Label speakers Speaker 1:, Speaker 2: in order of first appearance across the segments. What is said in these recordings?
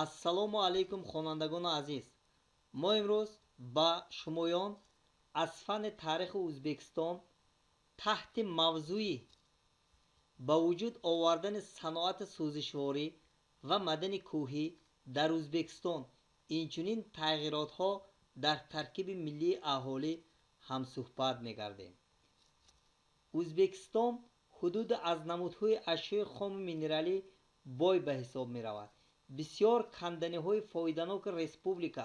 Speaker 1: Ассалому алайкум, хонандагони азиз. Мо имрӯз ба шумоён аз фанни таърихи Ӯзбекистон таҳти мавзӯи ба вуҷуд овардани саноати сӯзишворӣ ва мадани кӯҳӣ дар Ӯзбекистон, инчунин тағйиротҳо дар таркиби миллии аҳолӣ ҳамсӯҳбат мегардем. Ӯзбекистон ҳудуди аз намудҳои ашёи хому минералӣ бой ба ҳисоб меравад. Бисёр канданиҳои фоиданоки республика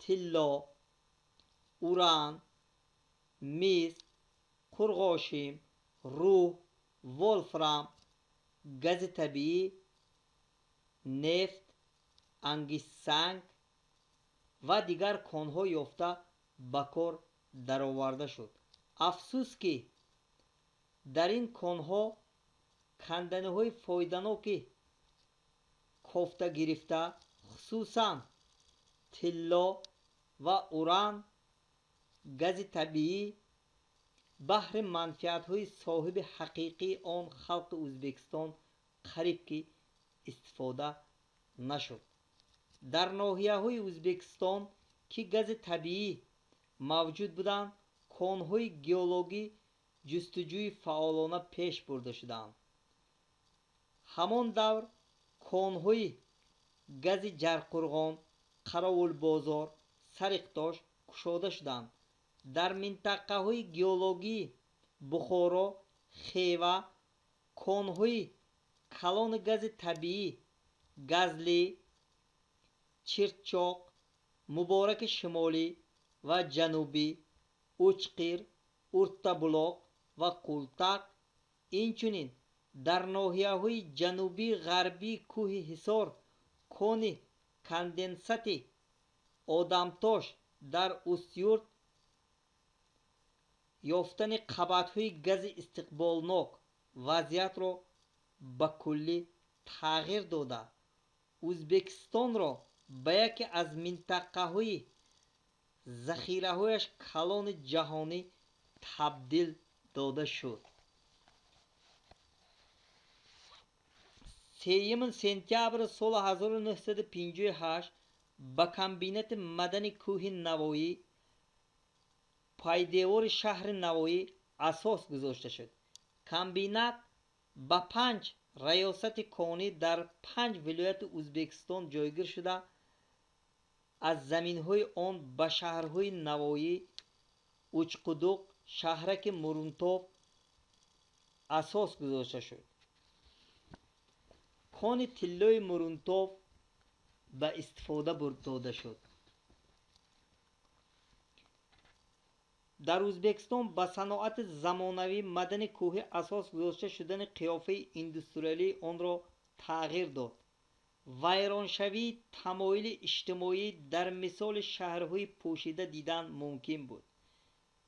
Speaker 1: тилло, уран, мис, қурғошин, рӯҳ, волфрам, гази табиӣ, нефт, ангиштсанг ва дигар конҳо ёфта ба кор дароварда шуд. Афсӯс, ки дар ин конҳо канданиҳои фоиданоки кофта гирифта, хусусан тилло ва уран, гази табиӣ баҳри манфиатҳои соҳиби ҳақиқии он халқи Ӯзбекистон қариб ки истифода нашуд. Дар ноҳияҳои Ӯзбекистон, ки гази табиӣ мавҷуд буданд, конҳои геологӣ ҷустуҷӯи фаъолона пеш бурда шуданд. Ҳамон давр конҳои гази Ҷарқурғон, Қаровулбозор, Сариқтош кушода шуданд. Дар минтақаҳои геологии Бухоро, Хева конҳои калони гази табиӣ Газли, Чирчоқ, Мубораки шимолӣ ва ҷанубӣ, Учқир, Уртабулоқ ва Қултақ, инчунин дар ноҳияҳои ҷанубии ғарбии кӯҳи Ҳисор кони конденсати Одамтош дар Устюрт ёфтани қабатҳои гази истиқболнок вазъиятро ба куллӣ тағйир дода, Ӯзбекистонро ба яке аз минтақаҳои захираҳояш калони ҷаҳонӣ табдил дода шуд. 3 сентябри соли 1958 ба комбинати мадани кӯҳи Навоӣ пайдевори шаҳри Навоӣ асос гузошта шуд. Комбинат ба 5 раёсати конӣ дар 5 вилояти Ӯзбекистон ҷойгир шуда, аз заминҳои он ба шаҳрҳои Навоӣ, Учқудуқ, шаҳраки Мурунтов асос гузошта шуд. Кони тиллои Мурунтов ба истифода дода шуд. Дар Ӯзбекистон ба саноати замонавии мадани кӯҳӣ асос гузошта шудани қиёфаи индустриалии онро тағйир дод. Вайроншавии тамоили иҷтимоӣ дар мисоли шаҳрҳои пӯшида дидан мумкин буд.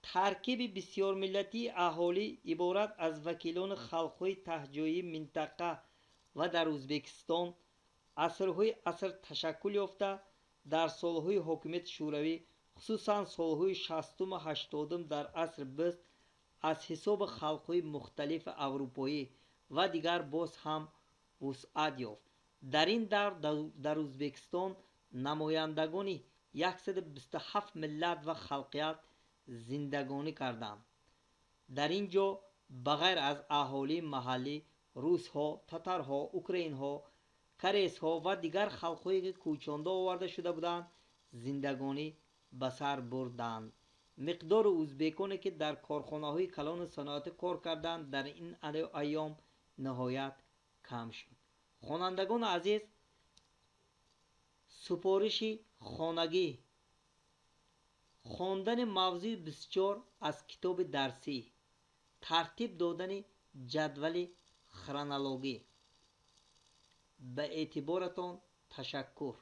Speaker 1: Таркиби бисёрмиллатии аҳолӣ иборат аз вакилони халқҳои таҳҷоии минтақа ва дар Ӯзбекистон асрҳои аср ташаккул ёфта, дар солҳои ҳокимияти шӯравӣ, хусусан солҳои 60-уму 80-ум дар асри 20, аз ҳисоби халқҳои мухталифи аврупоӣ ва дигар боз ҳам вусъат ёфт. Дар ин давр дар Ӯзбекистон намояндагони 127 миллат ва халқият зиндагонӣ карданд. Дар ин ҷо ба ғайр аз аҳолии маҳаллӣ русҳо, татарҳо, украинҳо, корейсҳо ва дигар халқҳое ки кӯчонда оварда шуда буданд, зиндагонӣ ба сар бурданд. Миқдори ӯзбеконе ки дар корхонаҳои калони саноатӣ кор карданд, дар ин айём ниҳоят кам шуд. Хонандагони азиз, супориши хонагӣ: хондани мавзӯи 24 аз китоби дарсӣ, тартиб додани ҷадвали хронологӣ. Ба эътиборатон ташаккур.